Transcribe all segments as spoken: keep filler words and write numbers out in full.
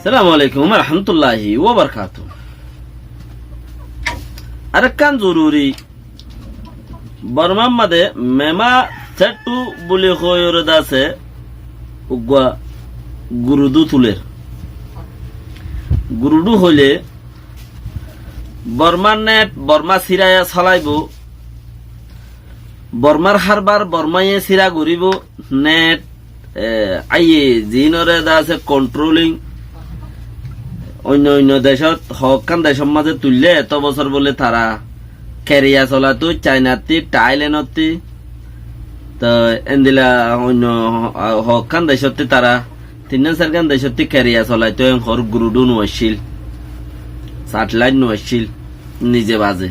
Assalamu alaikum warahmatulláhi wabarakátuhu. Arekkán zoruri, Bormár mazé Mema Setthu buli hoiyóre de asé, uggúa gurudu tuler. Gurudu hoilé Bormár net, Bormá siraya solaibóu, Bormár hárbar Bormáye sira goríbou, net, e, aiyé, ziínoré de asé controlling, oinno oinno decót, hoókkán decór mazé tuillé, etó bosór bóle tará keriya solaitó, Cainattí, Tháilenottí, toi endila oinno, a, hoókkán decóttí tará tinnán sairgán decóttí keriya solaitó, en hoór gurudu no accíl, satellite no accíl, nize baze.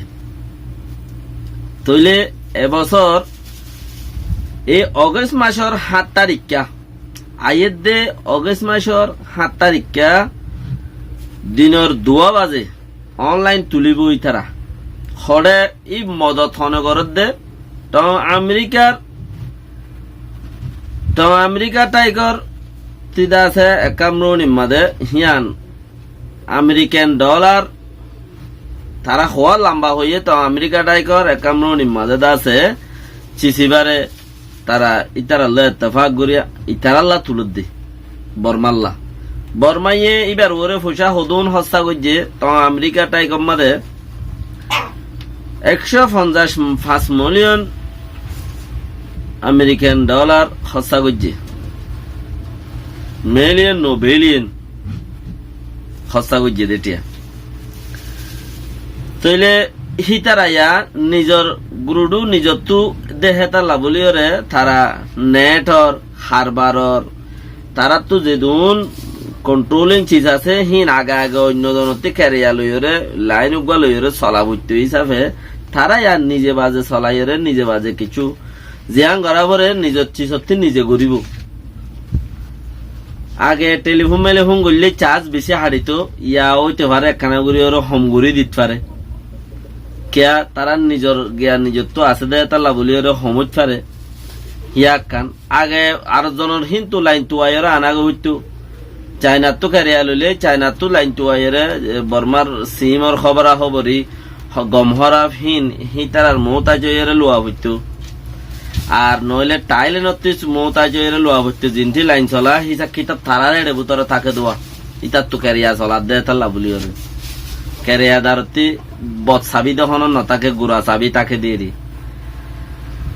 Tóile e bosór ei Ogóis macór háñt tarikká, aiyédde Ogóis macór háñt tarikká dinor duwá baze online tulíbou ítara. Hoçé í modot hone gorédde? Toóu Amerikár, toóu Amerikár tháikor tída asé ekkán mrunir mazé híyan American dollar, tará hoówa lamba hoiyé, toóu Amerikár tháikor ekkán mrunir mazé de asé, cisibáre tará ítarallá ettefak gorí ítarálla tulódde, Bormálla. Bormáye íbar uore foicá hodún hóssa goijjé, toóu Amerikár tháikor mazé ekcó fonzaic fañs miliyon American dollar hóssa goijjé. Miliyon no biliyon hóssa goijjé de thiañ. Tóile hítara yá nizor gurudu nizottú dehétalla bóliyoré tará netor, harbaror, taráttu zedún controlling ciz asé, híin age age oinno zonottí keriya loiyoré, lain uggúa loiyoré sola foittó hísafe, tará yá nize baze solaiyoré, nize baze kessú ziyán gorá foré, nizor cizottí nize goríbou. Age telifón melifón goillé caz bicí haçitó, yá óite faré ekkána gorí aró hom gorí dit faré. Kiyá tarár nizor giyan nizottú asé dé tálla bóli aró hom óit faré. Yá ekkán. Age ar zonor híntu lain tuwaiyoré aná goi foittó. Cainattú keriya loilé, Cainattú lain tuwaiyoré, e, Bormár simor hóbora hóbori, ho-, gom hóraf híin, hítarar muútaj óiyoré luwa foittó. Ar noóile Tháilenottí muútaj óiyoré luwa foittó, zintí lain sola, hísab kitab tarár eçe bútore táke duwa. Ítattu keriya soladde tálla bóliyoré. Keriyadarottí bot sabi de honó notáke, gura sabi táke diyéri.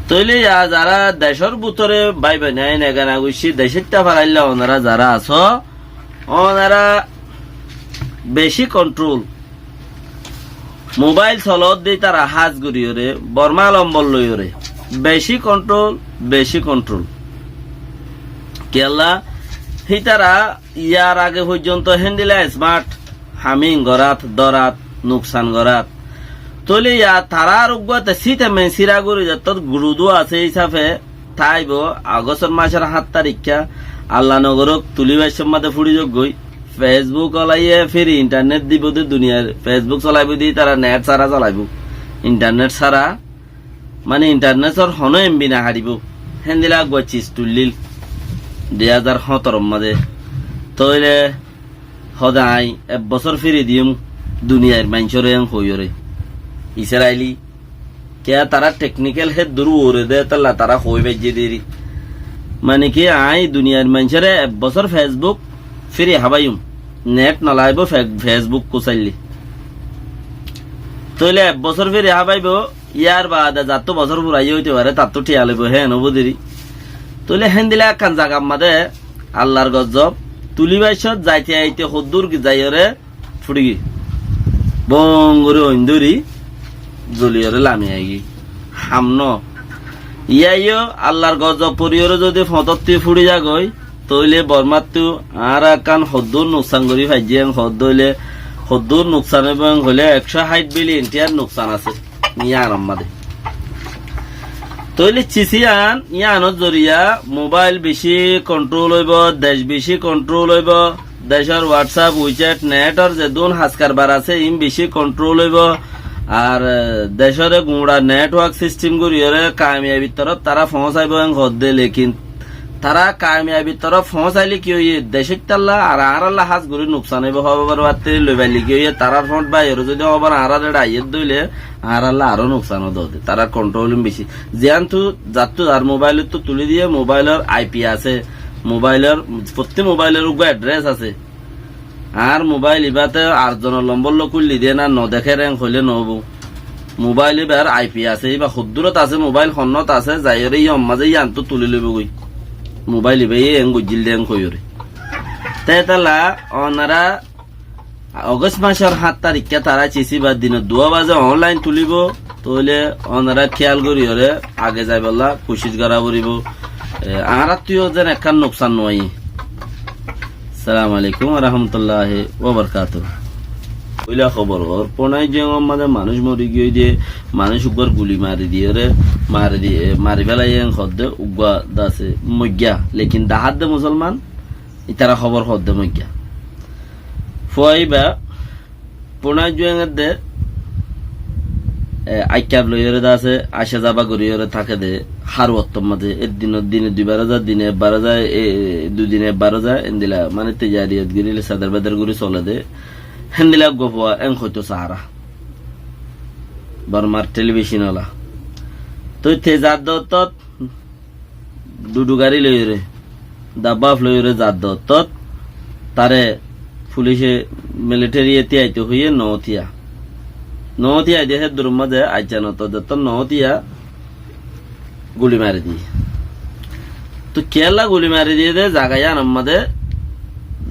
Tóile yá zará decór bútore bái boin ain egana guccí decóitta farailla onará zará asó, onará bicí control. Mobáil solódde ítara hás goríyoré, Bormá lombor loiyoré. Bicí control, bicí control. Kiyólla, hítara yar age foijjonto héndila smart, hamíng gorát, dórát, nuksan gorát. Tóile yá tarár uggúa te síte men síra gorí zettót gurudu asé hísafe, táibo, Agóstor macór háñt tarikká, Alla nogorók, tulí baiccór mazé fúçi zouggói. Facebook olaiyé firi intarnet dibou dé duniyair, Facebook solaibóu dé ítara net sára solaibóu. Intarnet sára, mani intarnetor honó embi no haçibóu. Héndila uggúa ciz tuillíl, dui házar hóñtoror mazé. Tóile hóde aññí ek bosór firi diyúm duniyair maincóre en hoiyóre. Israili Kiyá tará teknikel héddur uore dé, tálla tará hoói faijjé deri. Mani ki, aññí duniyair maincóre ek bosór Facebook firi hábaiyum. Net nolaibóu fe-, Facebook kusáille. Tóile ek bosór firi hábaibóu, yárbaade zattú bosór furaiyé óite fare, tattú thiañ loibóu, héen óibou deri. Tóile héndila ekkán zagar mazé Allar gozob, tulí baiccót zaite aite hoddúr zaiyóre, fúçigiyói. Boóñgori oindóri zoliyóre lami aigiyói. Ham no. Yíaiyó Allar gozob foriyóre zodi foñtótti fúçi zagói, tóile Bormáttu añára ekkán hoddúr nuksan gorí faijjí, en hoddóile, hoddúr nuksan óibou, en hoilé ekcó háit biliyon tiyar nuksan asé. Yíanor mazé. Tóile cici yían, yíanor zoriya mobáil bicí konthról óibou, dec bicí konthról óibou, decór WhatsApp, WeChat, netor zedún has karbar asé, iín bicí konthról óibou. Ar, e, decóre guñça network sistem goríyoré kamiyabir torof tará foóñsaibou en hoódde, lekin Tará kamiyabir torof foóñsaile ki óiye, decóittalla ar añárálla hás gorí nuksan óibo, hóbor batteri loi faile ki óiye, tarár foóñt báiyoré zodi hóbor añáráre aiyér dóile, añárálla aró nuksan ódde. Tarár kontról beci. Ziyántu zattú ar mobáilottú tulí diyé, mobáilor I P asé, mobáilor, fottí mobáilor uggúa edres asé. Añár mobáil ibáte ar zonor lombor loi kúlli diyé ná, nodekér en hoilé noóibo. Mobáil ibár I P asé, ibá hoddúrot asé, mobáil honnúat asé, zaiyóre yían mazé yíantu tulí loibógoi. Mobáil ibáye en goijjíl dé en hoiyóre. Tétalla onorá Ogóst macór háñt tarikká tará cisíba dinor duwá bazé onlain tulíbo, tóile onorá kíyal goríyoré age zaibollá kucíc gorá foribó. E, añáráttu yó zeén ekkán nuksan no óiye. Assalamu alaikum wa rahmatullahi wa barakatuhu. Óila hóbor, Funaiyya Juwengor mazé manúic mori giyói dé, manúic uggúar guli mari diyóre, mari di-, e, mari félaiye en hoddé uggúa dase moiggiya, lekin dahádde musolman, itará hóbor hoddé moiggiya. Fua ibá Funaiyya Juweng edde, e, aikkaf loiyóre dase, aiccá zaba goríyoré táke dé, hár ottór mazé, e dine, dine duibar za, dine ebbar za, e, e, dui dine ebbar za, endilla, mane tijariyot goríle seder beder gorí sole dé, héndilla uggúa fua en hoitó saára. Bormar telibicon ola. Toi te zadde ottót, dhudu gari loiyóre, dabba loiyóre zadde ottót, taré fulice, militariye tíaito hoiyé noó tíya. Noó tíya de hé duror mazé aijja notó de ottót noó tíya guli mari diyé. Toi kiyólla guli mari diyé de zaga yíanor mazé,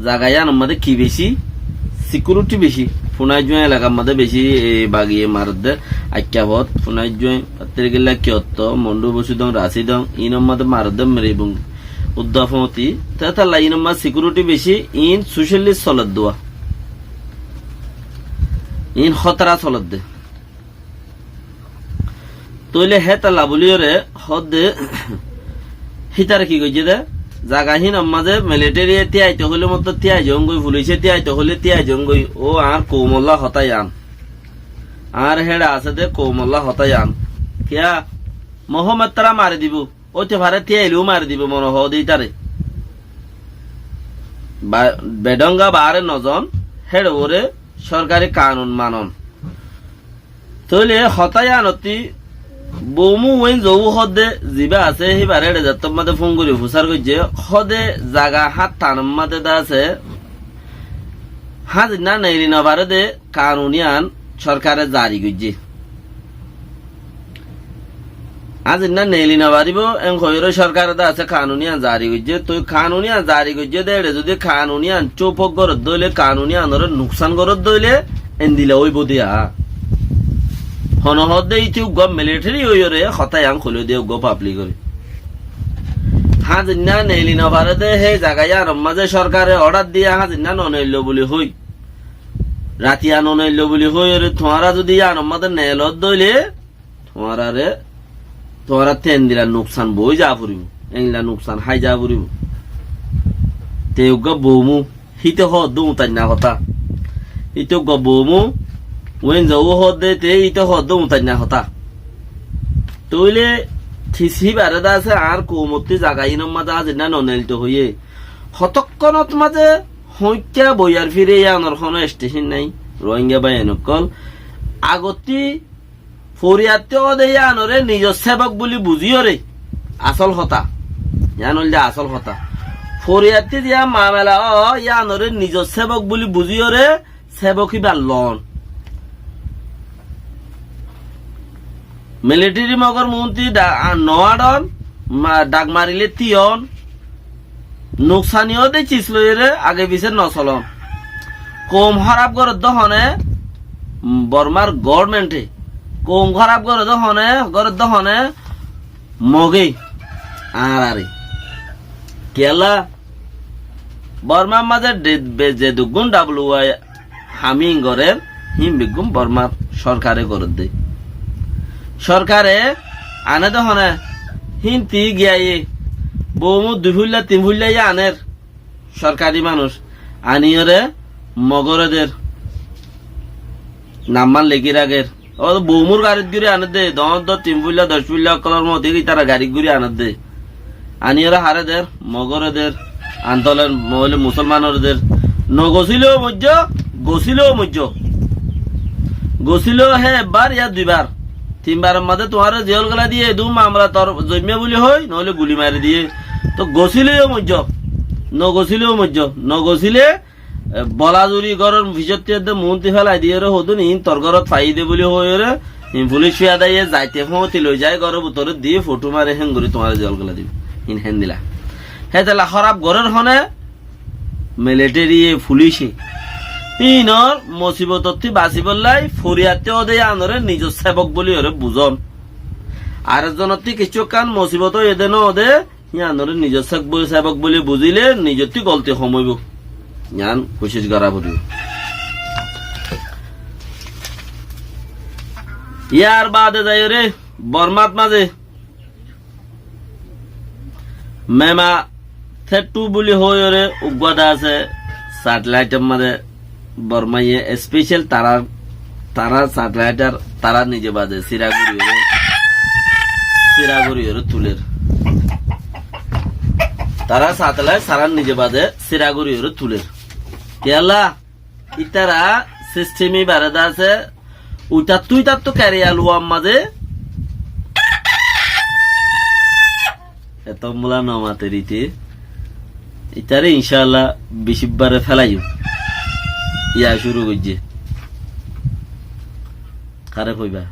zaga yíanor mazé ki beci, sikiuriti beci. Funaiyya Juweng elakar mazé beci, e, bagiye maredde, aikkafot, Funaiyya Juweng, Pattirikilla, Kiyotto, Mondu, Bosidong, Rasidong, iínor mazé maredde Miribung, Udda Foti, tétalla iínor mazé sikiuriti beci, iín sucélis soledde uá. Iín hótara soledde. Tóile hétalla buliyóre hoódde, hítare ki goijjé dé? Zaga hínor mazé militariye tíaito hoilé mottor tíai zoóngoi, fulice tíaito hoilé tíai zoóngoi. Ó añár koumolla hotá yián. Añár héçe asé dé koumolla hotá yián. Kiyá? Muhammod tará mari dibou. Óite fare tíaileu mari dibou mone hoóde ítare. Ba-, bedhónga baáre nozon, héçe uore sorkari kanun manon. Tóile hotá yíanottí Boumu Wenzou hoódde zibá asé, híbar éçe zettót mazé fún gorí fusár goijjé, hoóde zaga háñttanor mazé de asé, háñzinna neeli nofaré dé kanun yían sorkare zari goijjé. Háñzinna neeli nofaribóu, en hoiyóre sorkare de asé kanun yían zari goijjé. Toi kanun yían zari goijjé dé éçe zodi kanun yían cóupok goródde óile, kanun yíanoré nuksan goródde óile, endilla óibou dé. Hone hoódde íte uggúa militari óiyore hotá yián hoilé dé uggúa pablikore. Háñzinna neeli nofaré dé hé zaga yíanor mazé sorkare ordar diye háñzinna noneilló buli hoi. Ratiya noneilló buli hoiyore tuáñra zodi yíanor mazé neelodde óile, tuáñrare, tuáñrattú endilla nuksan boói za foribóu, endilla nuksan hái za foribóu. Te uggúa Boumu, híte hoódde uñtainna hotá. Híte uggúa Boumu, Wenzou hoódde te híte hoódde uñtainna hotá. Tóile tis híbare de asé añár koumottú zaga iínor mazé háñzinna noneilto hoiyé. Hotókkonot mazé hoóñikka boiyar fire yíanor honó estecin nái, Rohingya báiyain ókkol. Agottí Foriyattí óde yíanoré nizor sébok buli buzíyoré asól hotá. Yían óilde asól hotá. Foriyattí ziyán mamela ó yíanoré nizor sébok buli buzíyoré sébok íbar loón. Militeri Mogor muúntu dha-, a, noáçon, ma-, dhak marilé tíyon, Nuksani óde cis loiyóre age fisé nosolón. Koum hóraf gorédde hone, mm, Bormar goórmente. Koum hóraf gorédde hone, gorédde hone Mogé, añárare. Kiyólla? Bormar mazé de-, be-, zeduggún W I Hamin gorér, hín beggún Bormar sorkare gorédde. Sorkare anéde hone, hínti giyáye, Boumu dui fúilla, tin fúilla yé anér, sorkari manúic. Aníyoré Mogoré der. Nammán lekí rakér. Ó Boumur garit gorí anédde, doóñr doóñr tin fúilla, doc fúilla ókkolór moto ítara garit gorí anédde. Aníyore haré der, mogore der, antoler moile musolmanore der. Nogosíleo moijjó, gosíleo moijjó. Gosíleo hé ebbar ya duibar. Tinbaror mazé tuáñre ziyól gela diyé, edún mamela tor zoimmá buli hoi, noóile guli mari diyé. Toh gosíleo moijjó, nogosíleo moijjó, nogosíle E, bola zuri góror fisótti edde muúnti félai diyóre hodún iín tor górot faiyí de buli hoiyóre, iín fulíc fiyadaye zaite fóñti loi zai góror bútore di fotó mari héngori tuáñre ziyól gela dibo. Iín héndila. Hétolla hóraf gorér hone, militériye, fulíce. Iínor mosibotottí basibóllai foriyatté óde yíanore nizor sébok buli óre buzón. Ar ekzonottí kiccúkkan mosibot óiye de nóode, yíanore nizor sébok buli, sébok buli buzíle nizottí golti hom óibo. Yían kucíc gorá foribó. Yar baade zaiyóre Bormát mazé Mema Thettú buli hoiyóre uggúa de asé, satellite or mazé Bormaye special tará, tará satellite or tará nize baze sira gori óre, sira gori óre tuler. Tará satellite tará nize baze sira gori óre tuler. Kiyólla? Ítara system ibare de asé, uitattú, uitattú keriya luwar mazé Eto mula no mater ite. Itare incállah bicibbare félaiyum. Iya cúru goijjé. Kare hoiba?